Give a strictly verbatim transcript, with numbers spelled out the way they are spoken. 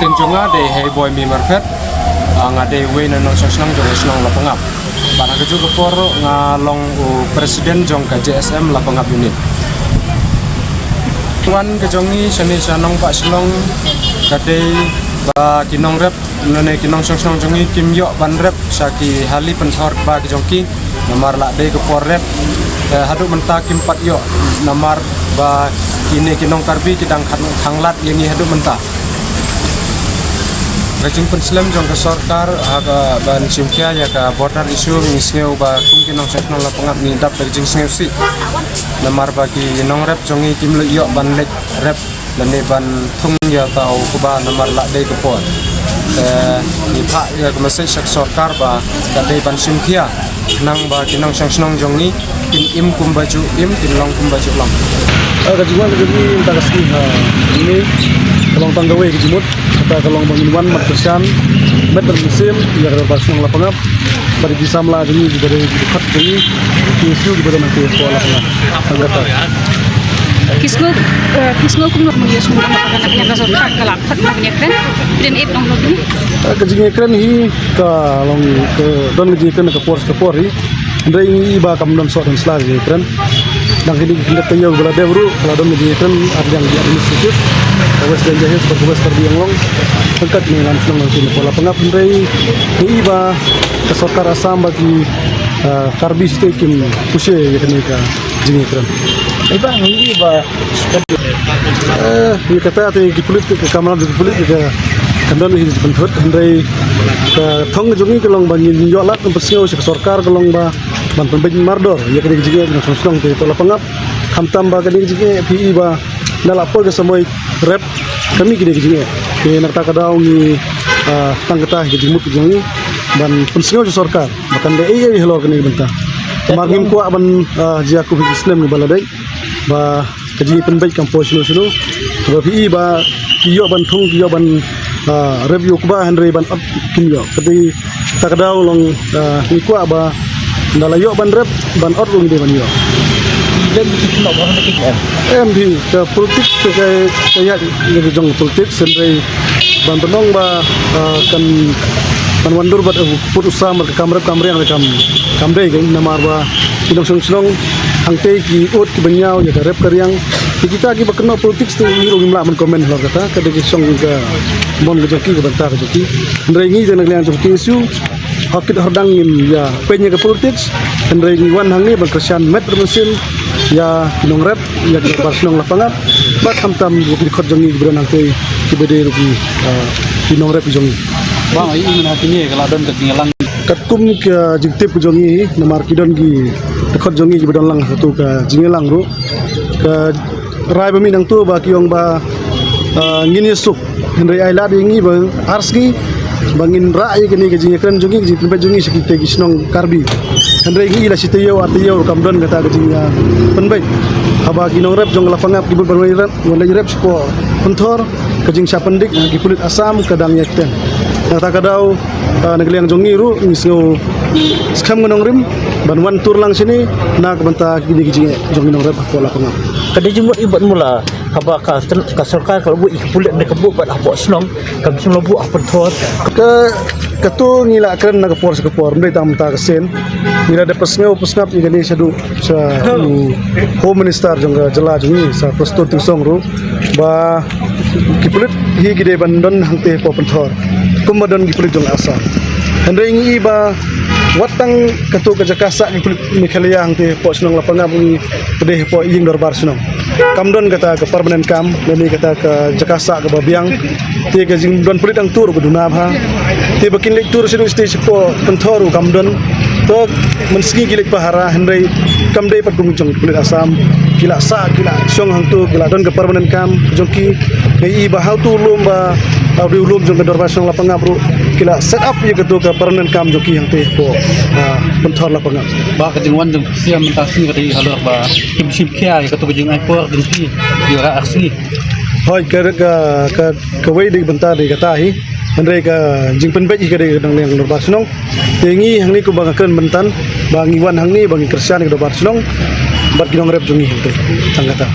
Kyrteng jong nga dei Heiboi Myrphet. Ah, nga dei uwei na nongshong shnong jong ka shnong Lapangap. Bad ha kajuh ka por nga long u president jong ka J S M Lapangap unit. Wan ka jong ngi shane sha Nongbah Shillong ka dei ba ki nongrep lane ki nongshong shnong jong ngi kim ïoh ban rep sha ki hali pynthor ba ki jong ki. Namar la dei ka por rep, eh, haduh mynta kim pat ïoh, namar ba kine ki nong Karbi ki dang khang-, khanglad ïa ngi haduh mynta. Ka jingpynslem jong ka sorkar ha ka ban shim khia ïa ka border issue, ngi sngew ba kum ki nongshong shnong Lapangap ngi dap da ka jingsngewsih. Namar ba ki nongrep jong ngi kim ïoh ban leit rep lane ban thung ïa uta u kba namar la dei ka por. Te ngi phah ïa ka message sha ka sorkar ba ka dei ban shim khia, khnang ba ki nongshong shnong jong ngi kin im kumba ju im, kin long kumba ju long. Ah, ka jingwan ka jong ngi mynta ka sngi ha ini ka long tang kawei ka jingmut, kata ka long ba ngin wan ban kyrshan met bad mynsiem ïa ka dorbar shnong Lapangap. Bad ki samla jong ngi kiba dei ki dkhot jong ngi, ki issue kiba don ha ki por Lapangap. Tang kata. Ki sngew, eh, ki sngew kumno kumno ïa sngew kumno ka na ka sorkar ka la phet kumno kumno kren. Prin ip nong kumno. Eh, ka jingkren hi ka long ka don ka jingkren ka por ka por hi. Hynrei ngi i ba kam don soh don sla jingkren. Dang kine ki kyndat taïew ba la dep ruh ka la don ka jingkren ar liang ki administrative. Ka West Jaintia Hills bad ka West Karbi Anglong. Tang kat ngi lam shnong nang kine por Lapangap hynrei ngi i ba ka sorkar Assam bad ki, ah, Karbi State kim pynshai ïa kane ka jingïakren. Ïa ba ngi ba, eh, ïa kata te ki pulit, ka kamram ki pulit ka kan don hi ki pynthut hynrei ka thong jong ngi ka long ba ngin ïoh lad ban pynsngew sha ka sorkar ka long ba ban pynbeit mardor ïa kane ka jingïakren shnong shnong te por Lapangap. Khamtam ba kane ka jingïakren phi i ba na la poi ka samoi rep kami kine ka jingïakren. Te na kata ka daw ngi, ah, tang kata hi ka jingmut ka jong ngi ban pynsngew sha sorkar. Ba kan dei ei ei halor kane ka bynta. Namar ngim kwah ban, ah, jia kum hi ki snem kiba la dei. Ba ka jingpynbeit kam poi shano shano. Ba phi i ba ki ïoh ban thung, ki ïoh ban, ah, rep ïoh ba hynrei ban ot kim ïoh. Ka dei ta ka daw long, ah, ngi kwah ba nda la ïoh ban rep ban ot ruh ngi dei ban ïoh. Em phi ka politics ka, ka, ka ïaid ngi jong politics hynrei ban pynlong ba, ah, kan, kan wan dur bad, eh, put u sam ka kam rep kam riang ka kam, kam dei ka namar ba ki nongshong shnong hangtei ki ut ki ban ïaw ïa ka rep ka riang. Ki kita ki ba kynnoh politics te ngi ruh ngim lah ban comment halor kata ka dei ki shong ka mon ka jong ki ka bynta ka jong ki. Hynrei ngi te na ka liang jong ki issue ha kit hordang ngin ïa peit ïa ka politics. Hynrei ngi wan hangne ban kyrshan met bad mynsiem ïa ki nongrep ïa ki dorbar shnong Lapangap bad khamtam ïa ki dkhot jong ngi kiba don hangtei kiba dei ruh ki, ah, ki nongrep jong ngi. Bang i mynta kine ka la don ka jingïalang. Katkum ka jingtip ka jong ngi namar ki don ki dkhot jong ngi kiba don lang ha katu ka jingïalang ruh. Ka rai ba mih nangtu ba ki ong ba, ah, ngin ïasuk. Hynrei ai lad ïa ngi ba ar sngi ba ngin rah ïa kane ka jingïakren jong ngi, ka jingpynbeit jong ngi sha kita ki shnong Karbi. Hynrei ngi la shi taïew ar taïew kam don kata ka jingïapynbeit. Haba ki nongrep jong Lapangap ki bud ban wan rep, wan leit rep shapoh pynthor ka jingshah pyndik ki pulit Assam ka dang ïa kten. Na kata ka daw, ah, na ka liang jong ngi ruh ngi sngew skhem ngi nongrim ban wan tur lang shane na ka bynta kine ki jingeh jong ngi nongrep hapoh Lapangap. Ka dei jingmut i bad mula haba ka tyn-, ka sorkar ka la buh ïa ki pulit na ka buh bad hapoh shnong kam shym la buh ha pynthor. Ka, katu ngi la kren na ka por sha ka por, ym dei tang mynta ka sien. Ngi la dep pynsngew pynsngap ïa kane shaduh sha u Home Minister jong ka jylla jong ngi Sir Prestone Tynsong ruh ba ki pulit hi ki dei ban don hangtei hapoh pynthor kumba don ki pulit jong Assam. Hynrei ngi i ba wat tang katu ka jaka sah ki pulit Meghalaya hangtei hapoh shnong Lapangap ngi ka dei hapoh ïing dorbar shnong. Kam don kata ka permanent camp lane kata ka jaka sah kaba biang. Te ka jingdon pulit hangtu ruh ka duna bha. Te ba kin leit tur sha stage hapoh pynthor ruh kam don. To mynsngi ki leit pahara hynrei kam dei pat kum jong pulit Assam. Ki la sah, ki la shong hangtu, ki la don ka permanent camp jong ki. Ngi i ba hangtu lum ba, Ka dei u lum jong ka Dorbar Shnong Lapangap ruh ki la set up ïa katu ka permanent camp jong ki hangtei hapoh, ah, Pynthor Lapangap. Ba ka jingwan jong ki siem mynta sngi ka dei halor ba kim shim khia ïa katu ka jingai por jong ki ïa ka ar sngi. Hooid, ka, ka, ka, kawei dei bynta dei kata hi. Hynrei ka jingpynbeit hi ka dei ka dang liang Dorbar Shnong. Te ngi hangne kumba nga kren mynta ba ngi wan hangne ba ngi kyrshan ïa ka Dorbar Shnong bad ki nongrep jong ngi hangtei. Tang kata.